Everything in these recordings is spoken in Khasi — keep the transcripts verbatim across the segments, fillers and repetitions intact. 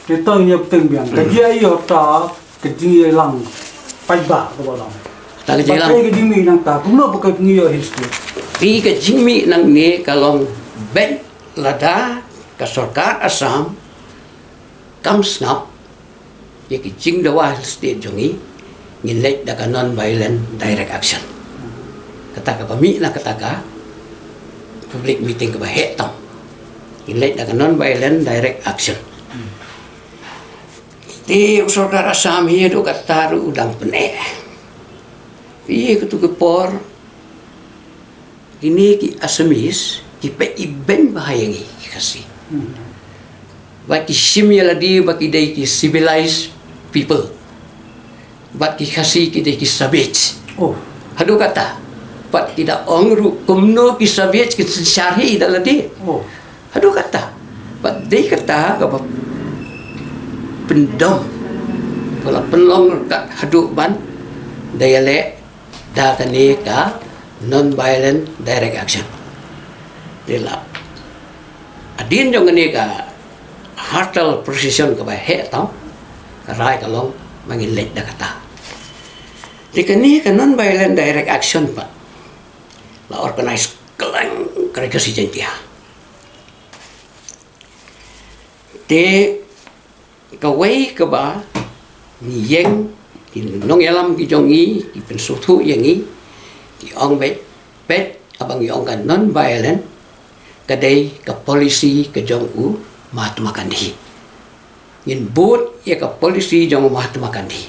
Te to ngi ïa pteng biang. Ka jingïalang paidbah kaba long. Ta ka jingïalang. Ka jingmih nangta kumno ba ka ngi ïoh Hill State. Phi ka jingmih nangne ka long beit lada ka sorkar Assam kam sngap ïa ki jingdawa Hill State jong ngi, ngin leit da ka non-violent direct action. Kata kaba mih na kata ka public meeting kaba heh tam. Ngin leit da ka non-violent direct action. Te u sorkar Assam hi haduh katta ruh u dang pyneh. Ïa katu ka por kine ki Assamese ki peit ibeiñ bha ïa ngi ki Khasi. Ba ki shim ïa lade ba ki dei ki civilized people. Ba ki Khasi ki dei ki savage. Oh. Haduh katta. Ba ki da ong ruh kumno ki savage ki synshar hi da lade. Oh. Haduh katta. Ba dei kata kaba pyndom. Kaba la pynlong kat haduh ban da ïaleh da kane ka non-violent direct action. Te la hadien jong kane ka Hartal procession kaba heh tam, ka rai ka long ba ngin leit da kata. Te kane ka non-violent direct action pat la organize kylleng ka Ri Khasi Jaiñtia. Te kawei kaba ngi ïeng, ki nongïalam ki jong ngi ki pynsngewthuh ïa ngi, ki ong beit, beit, haba ngi ong ka non-violent, ka dei ka policy ka jong u Mahatma Gandhi. Ngin bud ïa ka policy jong u Mahatma Gandhi.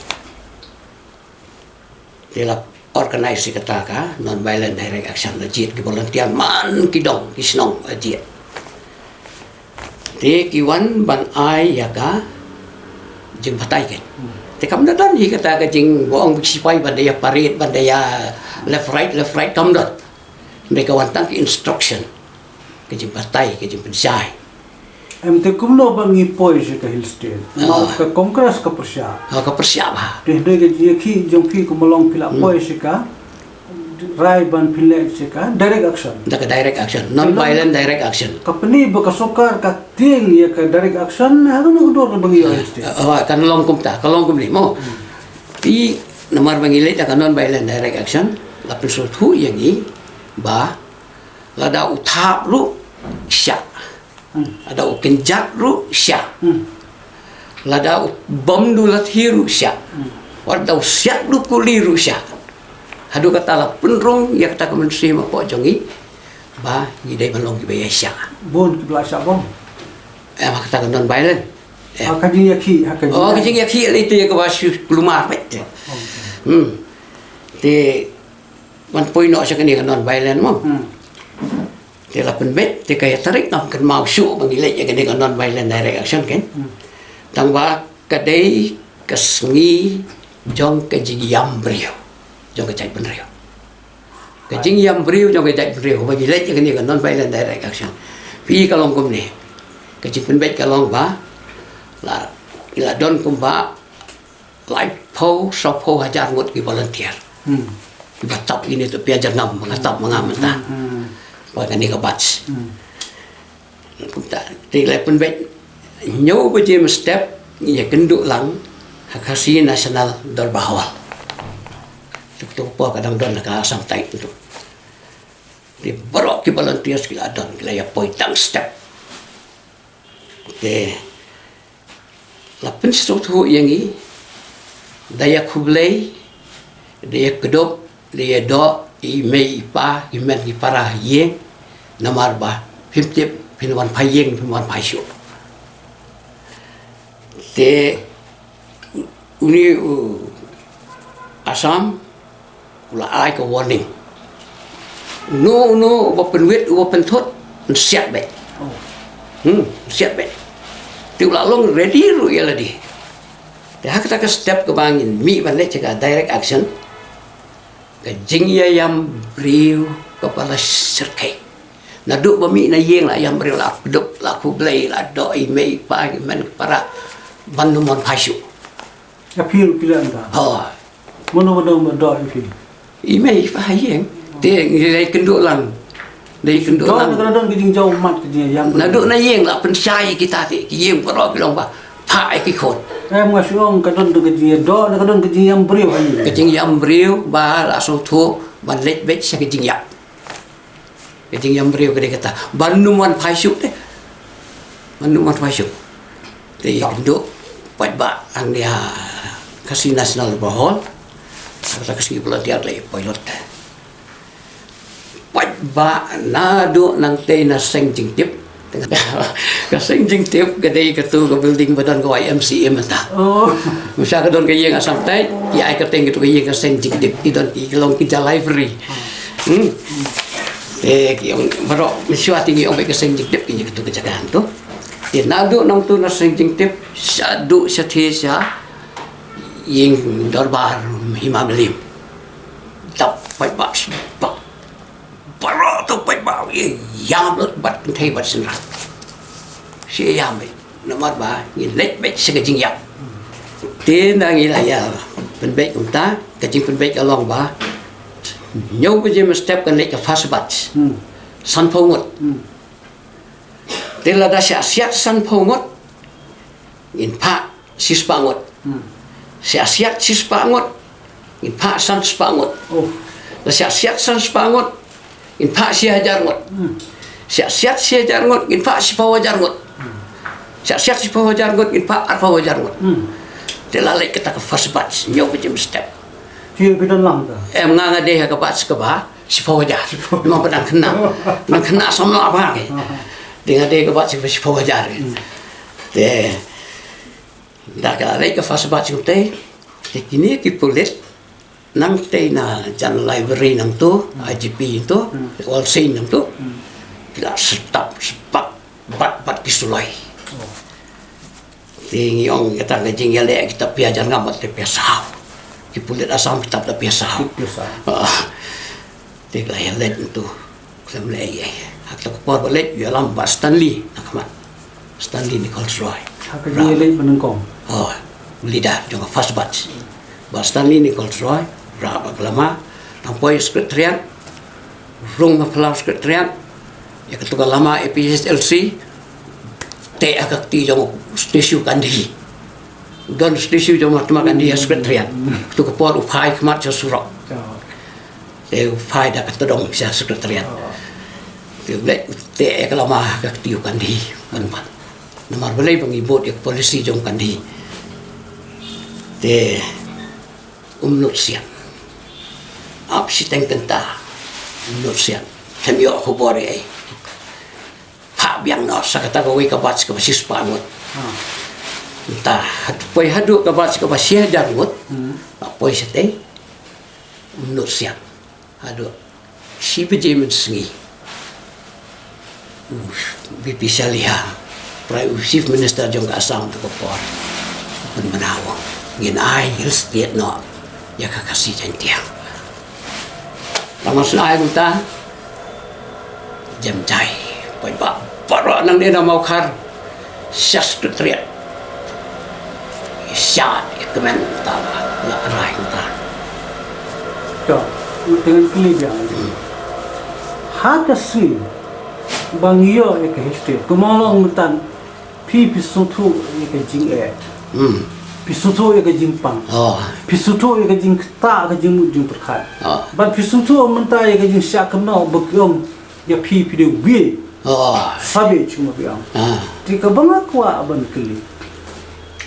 Te la organize ïa kata ka non-violent direct action, la jied ki volunteer man ki dong ki shnong, la jied. Te ki wan ban ai ïa ka jingbatai kein. Te kam da don hi kata ka jing, ba ong ki sipai ban da ïa parade, ban da ïa left right, left right, kam don. Dei ka wan tang ki instruction, ka jingbatai, ka jingpynshai. Em, te kumno ba ngi poi sha ka Hill State? Namar ka Congress ka pyrshah. Ah, ka pyrshah bha. Te dei ka jingïakhih jong phi, kumno long phi la poi sha ka, rai ban pynleh sha ka direct action. Da ka direct action, non-violent direct action. Ka pyni ba ka sorkar ka tieng ïa ka direct action, ha kano ka dur ba ngi ïoh Hill State. Ah, ah, kan long kumta, kan long kumne mo. Te namar ba ngi leit da ka non-violent direct action, la pynsngewthuh ïa ngi ba lada u thap ruh shah. Hmm. Lada u kynjat ruh shah. Hmm. Lada u bom du lathi ruh shah. Hmm. Wat da u siat du kuli ruh shah. Haduh kata la pynrung ïa kata ka mynsiem hapoh jong ngi ba ngi dei ban long kiba ïaishah. Bun kiba la shah bom. Em, ha kata ka non-violent. Em. Ha ka jingïakhih, ha ka jingïakhih. Oh, ka jingïakhih lei te kaba shu kulmar beit te. Oh, okay. Hmm. Te ban poi noh sha kane ka non-violent mo. Hmm. Te la pynbeit, te ka ïa tarik ngam kynmaw shuh ba ngi leit ïa kane ka non-violent direct action kein. Hmm. Tang ba ka dei ka sngi jong ka jingïam briew, jong ka jaitbynriew. Ka jingïam briew jong ka jaitbynriew ba ngi leit ïa kane ka non-violent direct action. Phi, ka long kumne. Ka jingpynbeit ka long ba la, la don kumba laiphew, sawphew hajar ngut ki volunteer. Hmm. Kiba tap kine, to phi hajar ngam, ba nga tap ma nga mynta. Hmm, hmm. Ba kane ka batch. Hmm. Kumta, te la pynbeit hynñiew baje mynstep, ngi ïakynduh lang ha Khasi National Dorbar Hall. Te kato ka por ka dang don ha ka Assam Times tu. Te baroh ki volunteers ki la don, ki la ïa poi tang step. Te la pynsngewthuh ïa ngi, da ïa khublei, da ïa kdup, da ïa doh ïa i mei i pa, i hynmen i para ha ïing, namar ba phim tip phin wan phai ïing, phim wan phai shuh. Te uni u Assam u la ai ka warning. Uno uno uba pynwit, uba pynthut, yn siat beit. Oh. Hmm, yn siat beit. Te u la long ready ruh ïa lade. Te ha kata ka step kaba ngin mih ban leit sha ka direct action, ka jingïaïam briew kaba la shyrkhei. Naduh ba mih na ïing la ïam briew, la kdup, la khublei, la doh ïa i mei i pa, i hynmen i para, ban ym wan phai shuh. Ïa phi ruh ki la ong da. Oh. Mano mano ba doh ïa phi? I mei i pa ha ïing. Te ngi la ïakynduh lang. La ïakynduh lang. Don, don, don ka jingjaw mat ka jingïaïam. Naduh na ïing la pynshai ïa kita te, ki ïing baroh ki long ba Phah ïa ki khun. Em, nga shu ong ka don ka jingïadoh, ka don ka jingïam briew ha ïing. Ka jingïam briew ba la sngewthuh ban leit beit sha ka jingïap. Ka jingïam briew ka dei kata. Ban ym wan phai shuh te. Ban ym wan phai shuh. Te ïa kynduh paidbah hangne ha Khasi National Hall. Kata ka sngi ba la diat lei poi lut. Paidbah naduh nangtei na seng jingtip. Ka seng jingtip ka dei katu ka building ba don ka Y M C A mynta. Oh. Mynta ka don ka ïing Assam State, ki ai kyrteng katu ka ïing ka seng jingtip. Ki don ki long ki ja library. Hmm. Eh, ki ong baroh, mynshwa te ngi ong ba ka seng jingtip, ki ïing katu ka jaka tu. Te naduh nangtu na seng jingtip, shaduh shathie sha ïing dorbar Hima Mylliem. Dap paidbah sbak. Baroh tu paidbah ïa ïam lut bad kynthei bad shynrang. Shi ïam lut. Namar ba ngin leit beit sha ka jingïap. Te nda ngi la ïa pynbeit kumta, ka jingpynbeit ka long ba hynñiew baje mynstep kan leit ka first batch. Hmm. Sanphew ngut. Hmm. Te lada shah siat sanphew ngut, ngin phah shispah ngut. Hmm. Shah siat shispah ngut, ngin phah sanspah ngut. Oh. La shah siat sanspah ngut, ngin phah shi hajar ngut. Hmm. Shah siat shi hajar ngut, ngin phah shiphew hajar ngut. Hmm. Shah siat shiphew hajar ngut, ngin phah arphew hajar ngut. Hmm. Te la leit kata ka first batch, hynñiew baje mynstep. Ki ïa phi don lang ka? Em, nga nga dei ha ka batch kaba shiphew hajar. Shiphew. Namar ba dang khynnah. Dang khynnah samla bha ki. Aha. Te nga dei ka batch kaba shiphew hajar. Hmm. Te da ka leit ka first batch kumtei. Te kine ki pulit nangtei na jan library nangtu, hmm, I G P nangtu, hmm, All Saint nangtu. Hmm. Ki la sdang sbak bad bad ki suloi. Oh. Te ngi ong kata ka jingïaleh kita phi hajar ngam te phi saw. Ki pulit Assam kita phi saw. Phi saw. Ah. Te ka ïaleh tu. Khlem leh ei ei. Ha kata ka por ba leit ïalam Bah Stanley na khmat. Stanley Nichols Roy. Ha ka jingïaleh ba nyngkong. Oh, leader jong ka first batch. Bah Stanley Nichols Roy, rah bad ka lama, nang poi secretariat, rung na phyllaw secretariat, ïa katu ka lama A P H L C, te ha ka kti jong u statue Gandhi. Don statue jong u Mahatma Gandhi ha secretariat. Katu ka por u phai khmat sha surok. Te u phai da ka tdong sha secretariat. Te u leh u teh ïa ka lama ha ka kti u Gandhi. Ban ban. Namar balei ba ngi bud ïa ka policy jong u Gandhi. Te um nud siat. Ap shiteng kynta. Um nud siat. Khlem ïoh khubor ei ei. Phah biang noh sa kata kawei ka batch kaba shispah ngut. Ah. Mynta, poi haduh ka batch kaba shi hajar ngut. Hmm. Poi shatei. Um nud siat. Haduh shi baje mynsngi. U B P Saliha, Prime, u Chief Minister jong ka Assam tu ka por, u pynbna u ong, ngin ai Hill State noh ïa ka Khasi Jaintia. Tang ba shu ai kumta, jem jai, paidbah baroh nangne na Mawkhar, sha Secretariat. Sha ïa kmen ta la rai ta. To, ngan kylli biang. Hmm. Ha ka sngi ba ngi ïoh ïa ka Hill State, kumno long mynta, phi, phi sngewthuh ïa ka jingeh. Hmm. Phi sngewthuh ïa ka jingpang. Oh. Phi sngewthuh ïa ka jingktah, ka jingmut jingpyrkhat. Oh. Bad phi sngewthuh mynta ïa ka jingshah kynnoh ba ki ong ïa phi, phi dei uwei. Oh. Sabe chuma biang. Ah. Te kaba nga kwah ban kylli,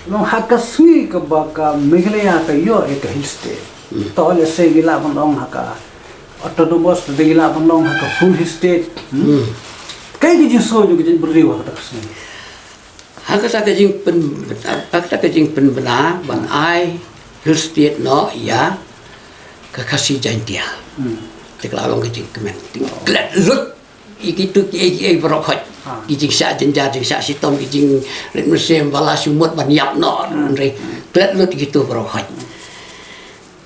long ha ka sngi kaba ka Meghalaya ka ïoh ïa ka Hill State. Hmm. To lehse ngi lah ban ong ha ka autonomous, te ngi lah ban ong ha ka full Hill State. Hmm? Hmm. Kaei ka jingsngew jong ka jaitbynriew ha kata ka sngi? Ha kata ka jingpyn, ha kata ka jingpynbna ban ai Hill State noh ïa ka Khasi Jaintia. Hmm. Te ka la long ka jingkmen. Te klet lut ïa kitu kiei kiei baroh khoit. Ah. Ki jingshah jynjar, jingshah shitom, ki jingrit mynsiem ba la shu mut ban ïap noh. Hmm. Hynrei klet lut ïa kitu baroh khoit.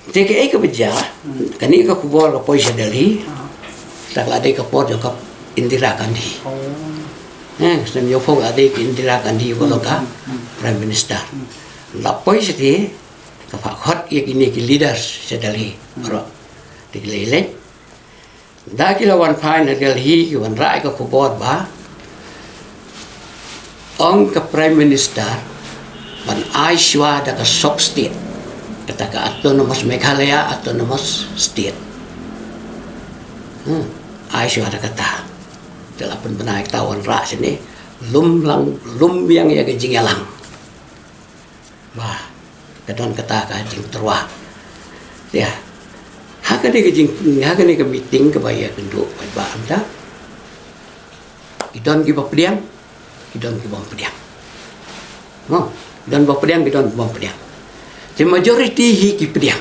Te kaei kaba jia, kane ka khubor ka poi sha Delhi. Ah. Te ka la dei ka por jong ka Indira Gandhi. Oh. Eh, snem ïoh phew ka dei ka Indira Gandhi ba long ka, hmm, hmm, Prime Minister. Hmm. La poi shatei, ka phah khot ïa kine ki leaders sha Delhi. Hmm. Baroh. Te ki la ïaleit. Da ki la wan phai na Delhi, ki wanrah ïa ka khubor ba ong ka Prime Minister, Ban ai shuwa da ka sub state. Kata ka Autonomous Meghalaya, Autonomous State. Hmm. Ai shuwa da kata. Te la pynbna ïa kata wanrah shane. Lum lang, lum biang ïa ka jingïalang. Ba, ka don kata ka jingtyrwa. Te, ha kane ka jing, ha kane ka meeting kaba ïakynduh paidbah mynta. Ki don kiba pdiang, ki don ki bym pdiang. Mo, ki don ba pdiang, ki don ki bym pdiang. Te majority hi ki pdiang.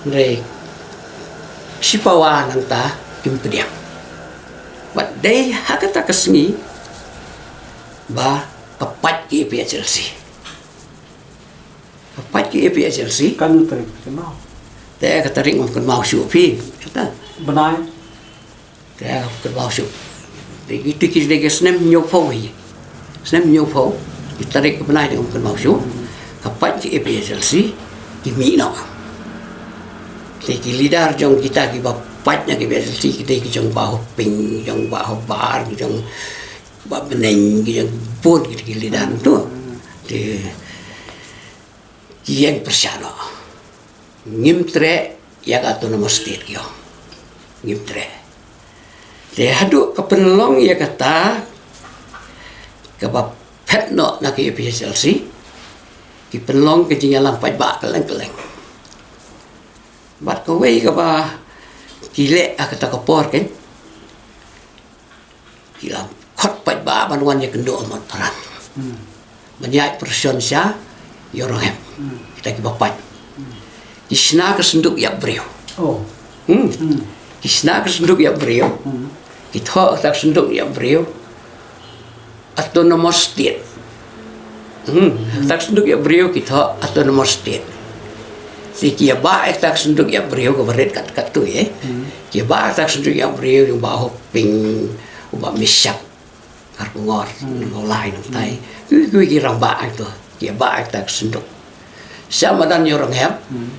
Hynrei shipawa nangta kim pdiang. Bad dei ha kata ka sngi ba ka pait ki A P H L C. Ka pait ki A P H L C. Katno tarik? Kynmaw. Te ka tarik ngam kynmaw shuh phi. Kata. Bnai. Te ngam kynmaw shuh. Te ki, te ki, te ki snem hynñiewphew hi. Snem hynñiewphew. Ki tarik ka bnai te ngam kynmaw shuh. Ka pait ki A P H L C. Ki mih noh. Te ki leader jong kita kiba pait na ki A P H L C, kita ki jong Bah Hoping, jong Bah Hobar, ki jong Bah Bneng, ki jong bun kita ki leader tu. Te ki ïeng pyrshah noh. Ngim treh ïa ka Autonomous State ki ong. Ngim treh. Te haduh ka pynlong ïa kata kaba phet noh na ki A P H L C, ki pynlong ka jingïalang paidbah kylleng kylleng. Bad kawei kaba ki leh ha kata ka por kein, ki la khot paidbah ban wan ïakynduh ha Mawpharan. Hmm. Ban ïaid pyrshon sha Ïew Rynghep. Hmm. Kita kiba pait. Hmm. Ki shna ka synduk ïap briew. Oh. Hmm. Hmm. Ki shna ka synduk ïap briew. Hmm. Ki thoh kata ka synduk ïap briew Autonomous State. Hmm. Hmm. Kata ka synduk ïap briew ki thoh Autonomous State. Te ki ïa bah ïa kata ka synduk ïap briew kaba rit kat katto, eh. Hmm. Ki ïa bah ïa kata ka synduk ïap briew jong Bah Hoping, u Bah Mishak Kharkongor, hmm, Mawlai nangtai. Hmm. Ki, ki, ki rangbah ïa kata. Ki ïa bah ïa kata ka synduk. Sha madan Ïew Rynghep. Hmm.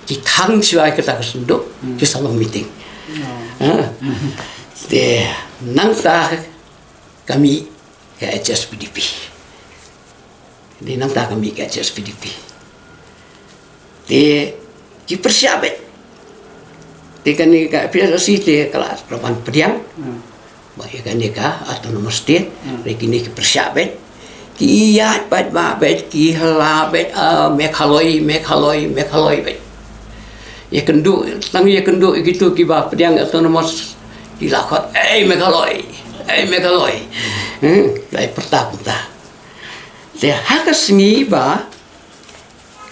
Ki thang shuwa ïa kata ka synduk. Hmm. Ki sa long meeting. Oh. Ha? Hmm. Te nangta ka mih ka H S P D P. Te nangta ka mih ka H S P D P. Te ki pyrshah beit. Te kane ka P S C te ka la ban pdiang. Hmm. Ba ïa kane ka Autonomous State. Hmm. Te kine ki pyrshah beit. Ki ïaid beit ba beit, ki hla beit, ah, Meghalaya, Meghalaya, Meghalaya beit. Ïakynduh, tang ïakynduh ïa kito kiba pdiang Autonomous, ki la khot, "Eh, Meghalaya, eh, Meghalaya." Hmm, la pyrta kumta. Te ha ka sngi ba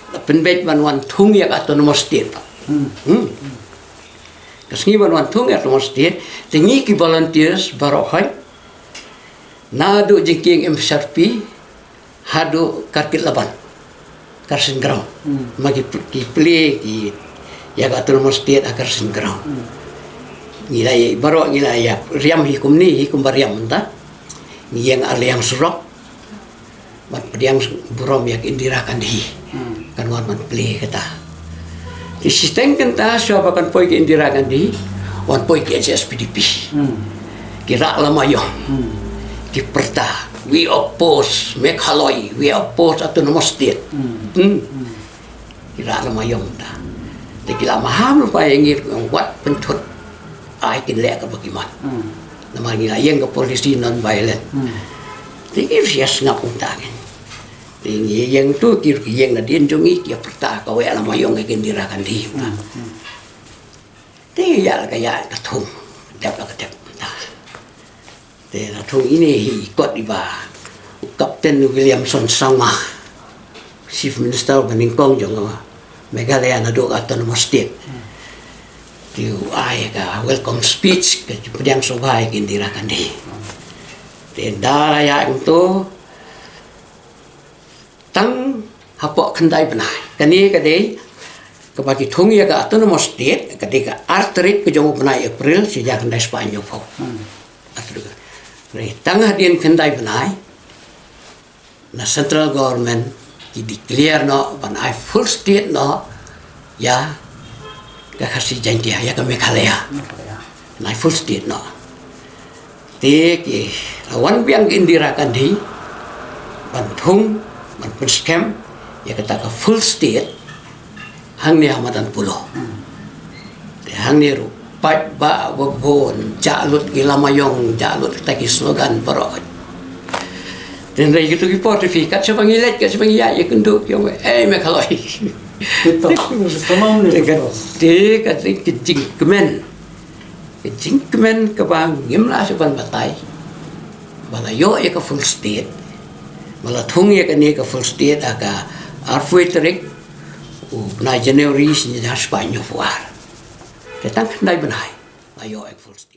la pynbeit ban wan thung ïa ka Autonomous State. Hmm. Hmm. Ka sngi ban wan thung ïa Autonomous State, te ngi ki volunteers baroh hoi, naduh jingkieng M S R P haduh Kharkit Laban, Karsing Ground. Hmm. Ma ki, ki plie ki ïa ka Autonomous State ha Karsing Ground. Hmm. Ngi la ïa, baroh ngi la ïa riam hi kumne, hi kumba riam mynta. Ngi ïeng ar liang surok ban pdiang burom ïa ka Indira Gandhi. Hmm. Kan wan ban plie kata. Te shiteng kynta shuwa ba kan poi ka Indira Gandhi, wan poi ki H S P D P. Hmm. Ki rah lama ïong. Hmm. Ki pyrta, "We oppose Meghalaya, we oppose Autonomous State." Hmm. Hmm. Hmm. Ki rah lama ïong ta. Te ki la maham lypa ïa ngi, wat pynthut. Ai kin leh kaba ki mon. Hmm. Namar ngi la ïeng ka policy non-violent. Hmm. Te ki ïa sngap kumta ngi. Te ngi ïeng tu ki, ki ïeng nadien jong ngi, ki ïa pyrta ka wei lama ïong ïa ka Indira Gandhi. Hmm. Hmm. Te ïa la ka ïa ka thung. Dep la ka dep kumta. Te la thung ine hi kot iba u Captain Williamson Sangma, Chief Minister ba nyngkong jong Meghalaya naduh ka Autonomous State. Te u ai ka welcome speech, ka pdiang sngewbha ïa ka Indira Gandhi. Te da la ïa kumto tang hapoh khyndai bnai. Kane ka dei kaba ki thung ïa ka Autonomous State, ka dei ka ar tarik ka jong u bnai April, shi hajar khyndai spah hynñiewphew. Hmm. Ar tarik. Hynrei tang hadien khyndai bnai, na central government ki declare noh ban ai full state noh ïa ka Khasi Jaintia, ïa ka Meghalaya. Meghalaya. Ban ai full state noh. Te ki la wan biang ka Indira Gandhi, ban thung, ban pynskhem ïa kata ka full state hangne ha madan Polo. Te hangne ruh pat ba ba bun, jah lut ki lama ïong, jah lut kita ki slogan baroh. Te hynrei kito ki por te phi, kat shaba ngi leit, kat shaba ngi ïaid ïakynduh ki ong, "Eh, Meghalaya." Kito, tamam ne. Te kito. Kata, kata ka jingkmen. Ka jingkmen kaba ngim lah shuh ban batai ba la ïoh ïa ka full state, ba la thung ïa kane ka full state ha ka arphew tarik u bnai January, shi hajar spah hynñiewphew ar. Te tang khyndai bnai la ïoh ïa ka full state.